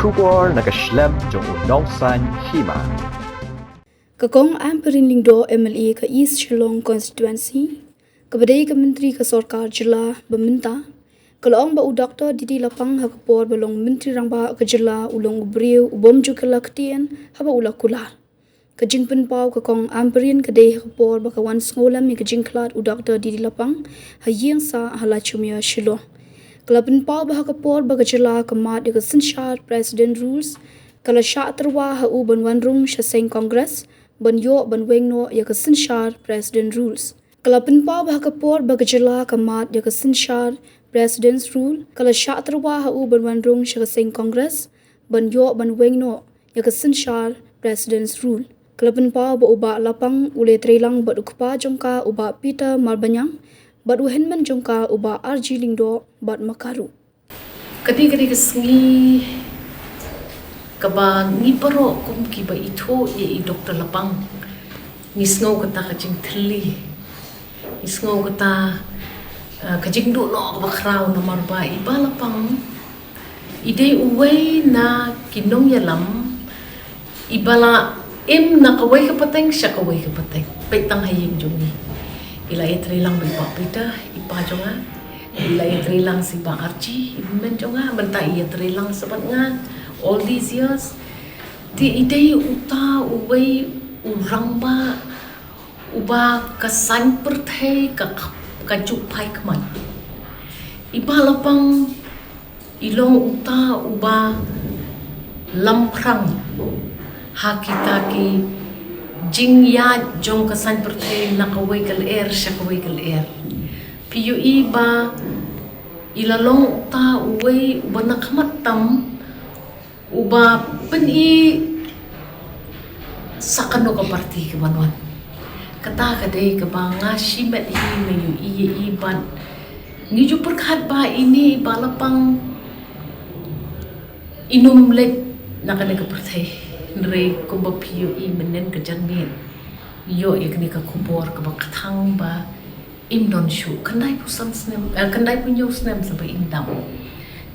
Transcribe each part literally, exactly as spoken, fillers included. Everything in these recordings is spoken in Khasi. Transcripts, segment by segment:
Khubor na ka shlem jong u nongsan hima. Ka Kong Ampareen Lyngdoh, M L A ka East Shillong Constituency, kaba dei ka Myntri ka Sorkar Jylla ba mynta, ka la ong ba u Doctor D D Lapang ha ka por ba long Myntri Rangbah ka Jylla u long u briew u bym ju kylla ktien haba u la kular. Ka jingpynpaw ka Kong Ampareen ka dei ha ka por ba ka wan sngewlem ïa ka jingkhlad u Doctor D D Lapang ha ïing sah ha Laitumkhrah, Shillong. Ka la pynpaw ba ha ka por ba ka jylla ka mad ïa ka synshar President Rules, ka la shah tyrwa ha u ban wan rung sha seng Congress ban ïoh ban weng noh ïa ka synshar President Rules. Ka la pynpaw ba ha ka por ba ka jylla ka mad ïa ka synshar President's Rule, ka la shah tyrwa ha u ban wan rung sha ka seng Congress ban ïoh ban weng noh ïa ka synshar President's Rule. Ka la pynpaw ba u Bah Lapang u la ïatreilang bad u kpa jong ka u Bah Peter Marbaniang bad u hynmen jong ka u Bah R G Lyngdoh bad ma ka ruh. Ka dei, ka dei ka sngi kaba ngi baroh kum kiba ithuh ïa i Doctor Lapang ngi sngew kata ka jingthylli, ngi sngew kata, eh, ka jingduh noh kaba khraw namar ba i Bah Lapang i dei uwei na ki nongïalam iba la im na kawei ka pateng sha kawei ka pateng. Peit tang ha ïing jong ngi. I la ïatreilang bad i Bah Peter, i pa jong nga. I la ïatreilang sa i Bah R G, i hynmen jong nga. Mynta i ïatreilang sa bad nga. All these years. Te i dei uta uwei u rangbah uba ka saiñ pyrthei ka, ka ju phaikhmat. I Bah Lapang i long uta uba lamphrang ha kita ki jingïaid jong ka saiñ pyrthei na kawei ka lyer sha kawei ka lyer. Phi ïohi ba i la long uta uwei uba na khmat tam uba pyni sa kano ka parti ka ban wan. Kata ka dei kaba nga shimet hi, nga ïohi ïa i bad ngi ju pyrkhat ba ine i Bah Lapang i nym leit na kane ka pyrthei. Hynrei kumba phi ïohi mynnin ka janmiet ngi ïoh ïa kane ka khubor kaba kthang ba im don shuh, khyndai phew san snem, eh, khyndai phew hynñiew snem sa ba im dam.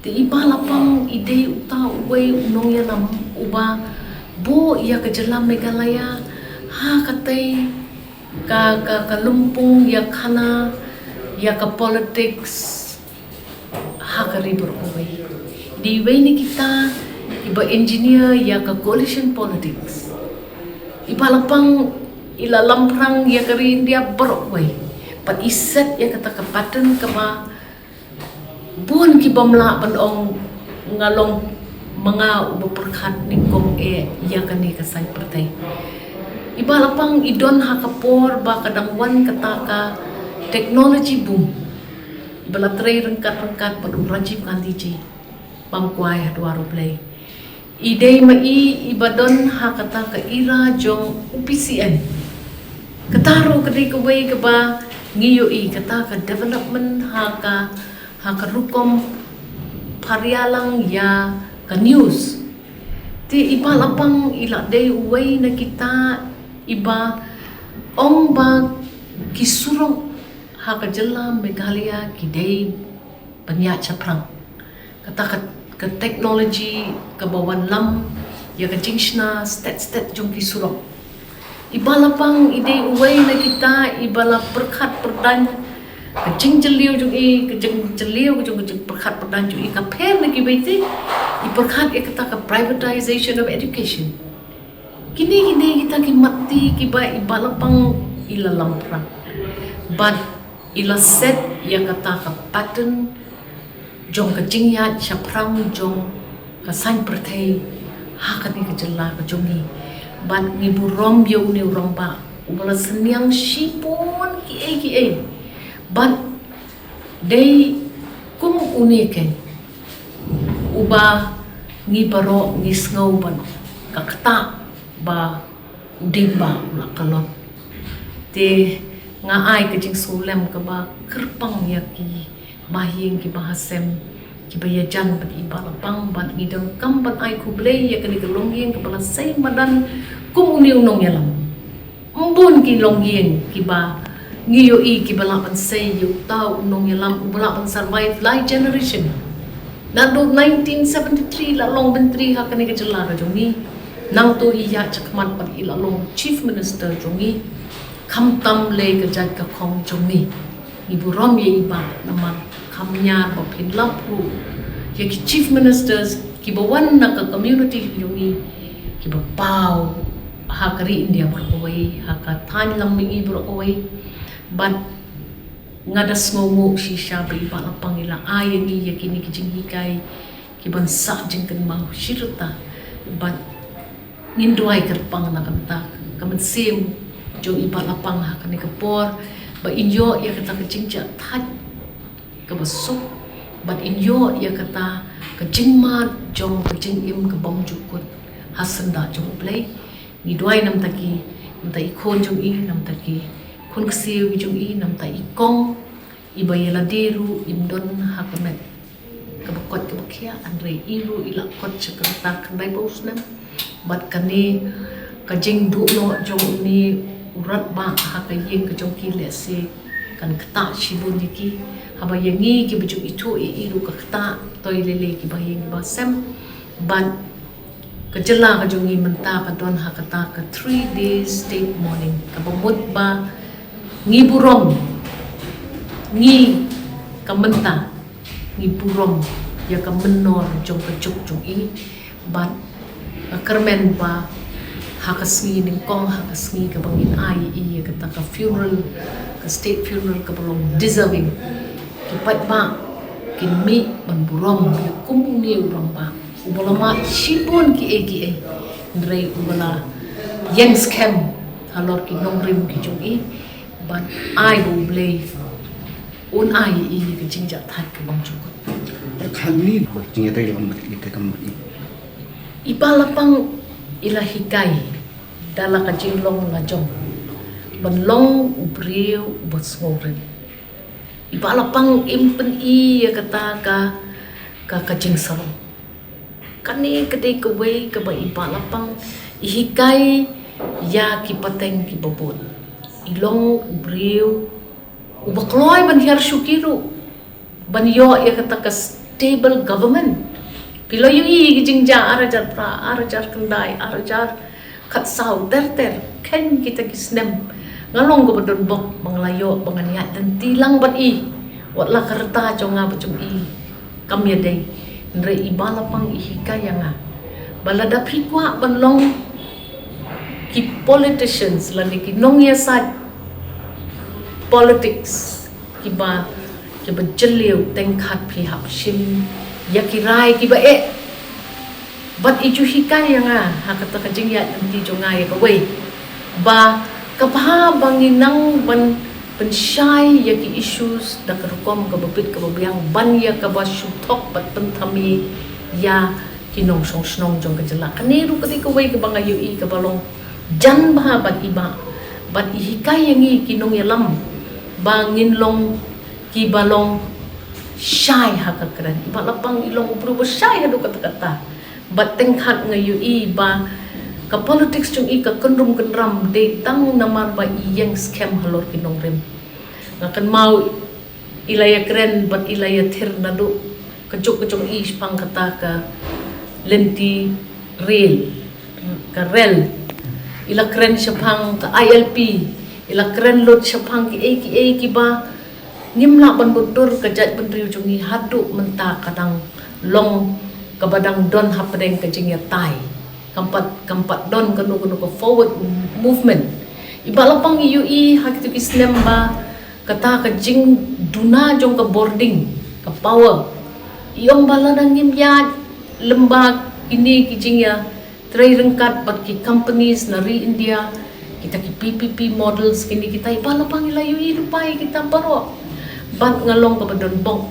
Te i Bah Lapang i dei uta uwei u nongïalam uba buh ïa ka jylla Meghalaya ha katei ka, ka, ka lympung ïa khana ïa ka politics ha ka ri baroh kawei. I dei uwei na kita iba engineer ïa ka coalition politics. I Bah Lapang i la lamphrang ïa ka ri India baroh kawei. Pat i set ïa kata ka pattern kaba bun ki bym lah ban ong nga long ma nga uba pyrkhat nyngkong eh ïa kane ka saiñ pyrthei. I Bah Lapang i don ha ka por ba ka dang wan kata ka technology boom. Ba la trei ryngkat ryngkat bad u Rajiv Gandhi ji. Bam kwai ha dwar U Blei. I dei ma i iba don ha kata ka era jong u P C N. Kata ruh ka dei kawei kaba ngi ïohi kata ka development ha ka, ha ka rukom pharïalang ïa ka news. Te i Bah Lapang i la dei uwei na kita iba ong ba ki surok ha ka jylla Meghalaya ki dei ban ïaid shaphrang. Kata ka, ka technology kaba wanlam ïa ka jingshna stet stet jong ki surok. I Bah Lapang i dei uwei na kita iba la pyrkhat pyrdaiñ ka jingjylliew jong i, ka jingjylliew jong ka jingpyrkhat pyrdaiñ jong i ka pher na kiwei te. I pyrkhat ïa kata ka privatization of education. Kine, kine kita ki mat ti kiba i Bah Lapang i la lamphrang. Bad i la set ïa kata ka pattern jong ka jingïaid shaphrang jong ka saiñ pyrthei ha kane ka jylla ka jong ngi. Bad ngi burom ïa une u rangbah uba la synñiang shibun kiei kiei. Bad dei kum une keiñ uba ngi baroh ngi sngew ban ka ktah ba u dieng ba u la kyllon. Te nga ai ka jingsngewlem kaba kyrpang ïa ki bahaïing ki bahasem kiba ïajan bad i Bah Lapang bad ngi donkam ban ai khublei ïa kane ka longïing kaba la sei madan kum une u nongïalam. Ym bun ki longïing kiba ngi ïohi kiba lah ban sei ïa uta u nongïalam uba lah ban survive lai generation. Naduh nineteen seventy-three i la long myntri ha kane ka jylla ka jong ngi. Nangta i ïaid shakhmat pat i la long Chief Minister jong ngi. Khamtam lei ka jait ka khong jong ngi. Ngi burom ïa i Bah namar kham ñiar ba phin lap ruh ïa ki Chief Ministers kiba wan na ka community jong ngi, kiba paw ha ka ri India baroh kawei, ha ka thaiñ lam mihngi baroh kawei. Bad nga da sngewnguh shisha ba i Bah Lapang i la ai ïa ngi ïa kine ki jinghikai kiban sah jingkynmaw shi rta. Bad ngin duwai kyrpang na ka bynta ka mynsiem jong i Bah Lapang ha kane ka por, ba in ïoh ïa kata ka jingjahthait kaba suk, bad in ïoh ïa kata ka jingmad jong ka jingim ka bymjukut ha syndah jong U Blei. Ngi duwai namta ki, namta i khun jong i, namta ki khun ksiew jong i, namta i kong iba ïa lade ruh im don ha ka met kaba koit kaba khiah, hynrei i ruh i la kot sha ka rta khyndai phew snem. Bad kane ka jingduh noh jong une u rangbah ha ka ïing ka jong ki lehse kan ktah shibun ïa ki. Haba ïa ngi kiba ju ithuh ïa i ruh ka ktah, to lei lei kiba ïing kiba sem. Bad ka jylla ka jong ngi mynta ka don ha kata ka three days state mourning, kaba mut ba ngi burom, ngi ka mynta ngi burom ïa ka mynnor jong ka juk jong i. Bad nga kyrmen ba ha ka sngi nyngkong, ha ka sngi kaba ngin ai ïa i ïa kata ka funeral, ka state funeral kaba long deserving, ki paidbah kin mih ban burom ïa kum une u rangbah uba la mad shibun kiei kiei, hynrei uba la ïeng skhem halor ki nongrim ki jong i. Bad ai ba U Blei un ai ïa i ka jingjahthait ka bymjukut. Khatni ba jingïatrei lam ïa ka kam i. I Bah Lapang i la hikai da la ka jinglong lajong ban long u briew uba sngewrit. I Bah Lapang im pyni ïa kata ka, ka, ka jingsarong. Kane ka dei kawei kaba i Bah Lapang i hikai ïa ki pateng kiba bun. I long u briew uba kloi ban hiar shuki ruh ban ïoh ïa kata ka stable government. Phi la ïohi ki jingjia ar hajar phra, ar hajar khyndai, ar hajar khatsaw, ter ter, kheiñ kita ki snem nga long kaba don bok ba nga la ïoh ba ngan ïaid lynti lang bad i. Wat la ka rta jong nga bad jong i kam ïadei, hynrei i Bah Lapang i hikai ïa nga ba lada phi kwah ban long ki politicians lane ki nongïasaid politics kiba, kiba jylliew, teng khat phi hap shim ïa ki rai kiba eh. Bad i ju hikai ïa nga ha kata ka jingïaid lynti jong nga ïa kawei ba ka bha ba ngi nang ban pynshai ïa ki issues da ka rukom kaba bit kaba biang ban ïa kaba shu thok bad pynthame ïa ki nongshong shnong jong ka jylla. Kane ruh ka dei kawei kaba nga ïohi kaba long jan bha bad i Bah, bad i hikai ïa ngi ki nongïalam ba ngin long kiba long shai ha ka kren. I Bah Lapang i long u briew ba shai haduh katta katta. Bad teng khat nga ïohi ba ka politics jong i ka kynrum kynram dei tang namar ba i ïeng skhem halor ki nongrim. Nga kynmaw i la ïakren bad i la ïathir naduh ka juk ka jong i shaphang kata ka lynti rel, ka rel. I la kren shaphang ka I L P, i la kren lut shaphang kiei kiei kiba ngim lah ban bud dur. Ka jaitbynriew jong ngi haduh mynta ka dang long kaba dang don hapdeng ka jingïatai. Kam pat, kam pat don kano kano ka forward movement. I Bah Lapang i ïohi ha kito ki snem ba kata ka jingduna jong ka bording, ka power, i ong ba lada ngim ïaid lem bad kine ki jingïatrei ryngkat bad ki companies na ri India, kita ki P P P models, kine kita, i Bah Lapang i la ïohi lypa ïa kita baroh. Bad nga long kaba don bok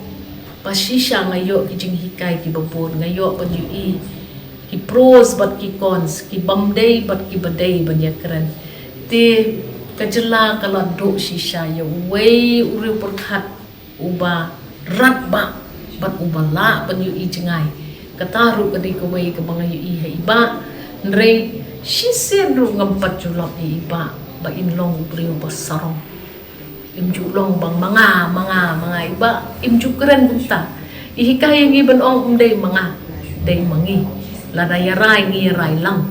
ba shisha nga ïoh ki jinghikai kiba bun, nga ïoh ban ïohi ki pros bad ki cons, ki bym dei bad kiba dei ban ïakren. Te ka jylla ka la duh shisha ïa uwei u riewpyrkhat uba radbah bad uba lah ban ïohi jngai. Kata ruh ka dei kawei kaba nga ïohi ha i Bah. Hynrei shisien ruh ngam pat ju lap ïa i Bah ba in long u briew ba sarong. Im ju long ba ma nga, ma nga, ma nga, i Bah im ju kren kumta. I hikai ïa ngi ban ong ym dei ma nga, dei ma ngi. Lada ïa rai ngi ïa rai lang,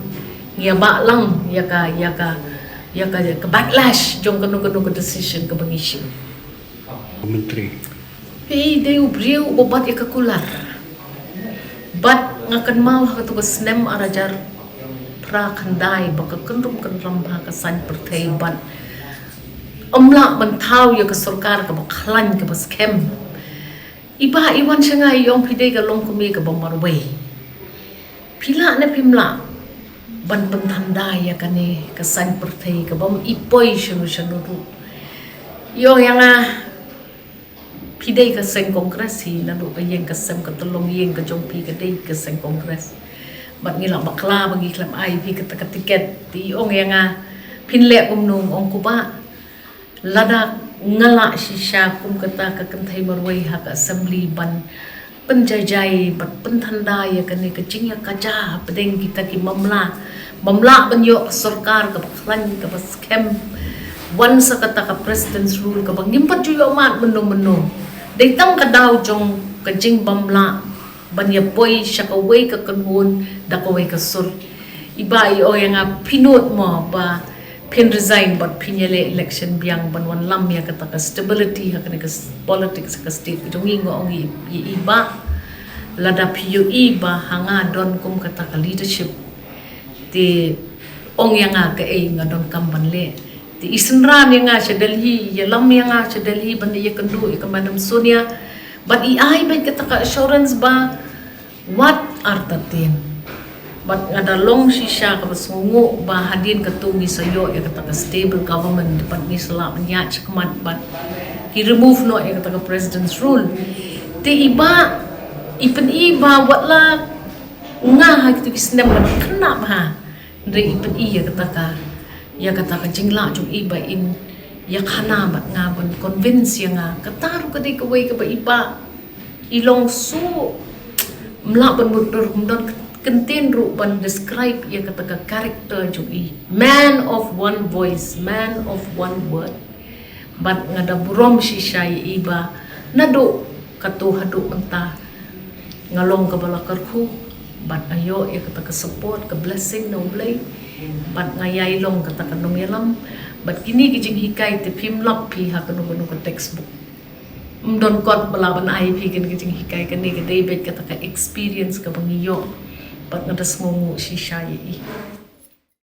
ngi ïa bah lang ïa ka, ïa ka, ïa ka, ïa ka backlash jong kano kano ka decision kaba ngi shu. Commentary. Phi dei u briew uba bat ïa ka kular. Bad nga kynmaw ha kato ka snem ar hajar phra khyndai ba ka kynrum kynram ha ka saiñ pyrthei bad ym lah ban thaw ïa ka sorkar kaba khlaiñ kaba skhem. I Bah i wan sha nga i ong phi dei ka longkmie kaba marwei. Phi lah ne phim lah ban pynthanda ïa kane ka saiñ pyrthei kaba ym i poi shano shano ruh. I ong ïa nga phi dei ka seng Congress hi, naduh ka ïing ka sem, ka tyllong ïing ka jong phi ka dei ka seng Congress. Bad ngi lah bakla ba ngi khlem ai phi kata ka tiket. Te i ong ïa nga phin leh kumno, ong ko Bah. Lada nga lah shisha kum kata ka kynthei marwei ha ka assembly ban pynjaijai bad pynthanda ïa kane ka jingïakajia hapdeng kita ki mamla, mamla ban ïoh sorkar kaba khlaiñ kaba skhem. Wan sa kata ka President's Rule kaba ngim pat ju ïoh mad mynno mynno. Dei tang ka daw jong ka jingbymlah ban ïa poi sha kawei ka kynhun da kawei ka sur. I Bah i ong ïa nga phi nud mo ba phin resign bad phin ïaleh election biang ban wanlam ïa kata ka stability ha kane ka s-, politics ha ka state ka jong ngi, nga ong ïa i, i Bah. Lada phi ïohi ba ha nga don kum kata ka leadership, te ong ïa nga kaei nga donkam ban leh. Te i synran ïa nga sha Delhi, ïalam ïa nga sha Delhi ban ïakynduh ïa ka Madam Sonia. Bad i ai beit kata ka assurance ba wat artatien. Bad nga da long shisha kaba sngewnguh ba hadien katto ngi sa ïoh ïa kata ka stable government bad ngi sa lah ban ïaid shakhmat bad ki remove noh ïa kata ka President's Rule. Te i Bah i pyni ba wat la nga ha kito ki snem nga da khynnah bha. Hynrei i pyni ïa kata ka, ïa kata ka jinglah jong i ba in ïakhana bad nga ban convince ïa nga. Kata ruh ka dei kawei kaba i Bah i long shuh, ym lah ban mutdur, ym don kyntien ruh ban describe ïa kata ka character jong i. Man of one voice, man of one word. Bad nga da burom shisha ïa i ba naduh kato haduh mynta nga long kaba la kyrkhu bad nga ïoh ïa kata ka support, ka blessing na U Blei. Bad nga ïai long kata ka nongïalam. Bad kine ki jinghikai te phim lap phi ha kano kano ka textbook. Ym don kot ba lah ban ai phi kane ka jinghikai, kane ka dei beit kata ka experience kaba ngi ïoh. Bad nga da sngewnguh shisha ïa i.